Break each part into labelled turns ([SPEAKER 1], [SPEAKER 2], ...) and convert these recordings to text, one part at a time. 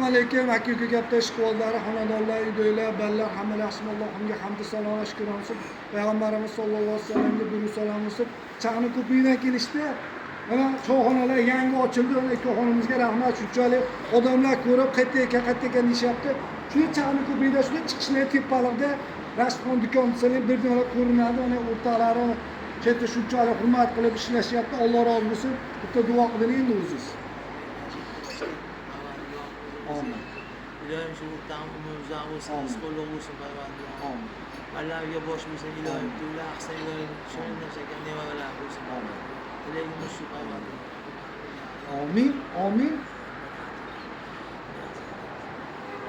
[SPEAKER 1] Alaykum, aka uka katta ishqibozlari, xonadonlar, uydagilar, ballar, hammalar yaxshimi? Allohimga hamdu sano shukr olsin. Payg'ambarimiz sollallohu alayhi vasallamga durud salom bo'lsin. Chaqni ko'pikdan kelishdi. Mana choyxonalar yangi ochildi. Mana ikkovxonamizga rahmat. Shunchalik odamlar ko'rib, qayerda ekan, qayerda ekan deyishyapti. Shu Chaqni ko'pikda, shunday chiqishli tepalikda Rashidxon do'kon desalar bir binolar ko'rinadi. Mana o'rtoqlari shu yerda shunchalik hurmat qilib ishlashyapti. Alloh rozi bo'lsin. Bitta duo qiling endi o'zingiz. Amin.
[SPEAKER 2] Iloyim shu o'rtog'im umri uzoq bo'lsin,
[SPEAKER 1] Amin.
[SPEAKER 2] qo'lliq bo'lsin, Parvardigor.
[SPEAKER 1] Amin.
[SPEAKER 2] Ballariga bosh bo'lsin, iloyim to'ylar qilsa, iloyim shirin shakar nevaralar bo'lsin.
[SPEAKER 1] Amin.
[SPEAKER 2] Tilagimiz shu, Parvardigor.
[SPEAKER 1] Amin. Amin.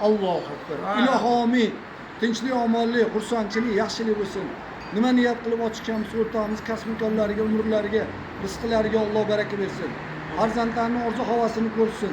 [SPEAKER 1] Allohu akbar. Ilohi amin. Tinchlik, omonlik, xursandchilik, yaxshilik bo'lsin. Nima niyat qilib ochganmiz o'rtog'imiz kasb imkonlariga, umrlariga, rizqlariga Alloh baraka bersin. Farzandlarning orzu havasini ko'rsin.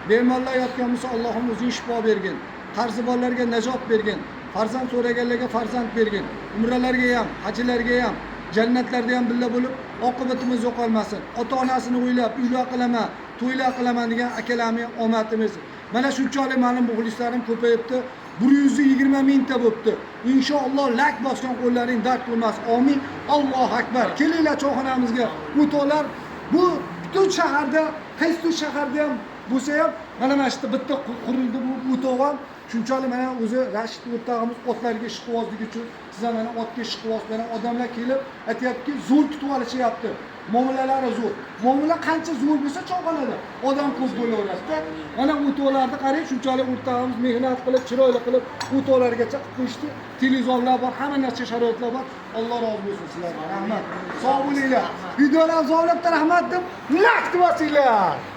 [SPEAKER 1] Bemorlar yotgan bo'lsa Allohim o'zing shifo bergin. Qarzi borlarga najot bergin. Farzand so'raganlarga farzand bergin. Umralarga ham, hajilarga ham, jannatlarda ham birga bo'lib, oqibatimiz yo'qolmasin. Ota-onasini o'ylab, uylar qilaman, to'ylar qilaman degan akalarning omadimiz. Mana shunchalik meni muxlislarim ko'payibdi. 120 mingta bo'libdi. Inshaalloh lak bosgan qo'llaring dard ko'rmas. Amin. Allohu akbar. Kelinglar choyxonamizga. O'to'lar bu butun shaharda, qaysi shaharda ham bo'lsa ham mana shu yerda bitta qurildi bu o'tov ham. Shunchalik mana o'zi Rashid o'rtog'imiz otlarga ishqibozligi uchun siz ham mana otga ishqiboz, mana odamlar kelib aytyaptiki, zo'r kutib olishyapti. Muomalalari zo'r. Muomala qancha zo'r bo'lsa choyxonada odam ko'p bo'laveradida. Mana o'tovlarni qarang, shunchalik o'rtog'imiz mehnat qilib, chiroyli qilib o'tovlargacha qilib qo'yishdi. Televizorlar bor, hamma narsa sharoitlar bor. Alloh rozi bo'lsin sizlarga. Rahmat. Sog' bo'linglar. Videolarni zo'rlab rahmat deb lak bosinglar.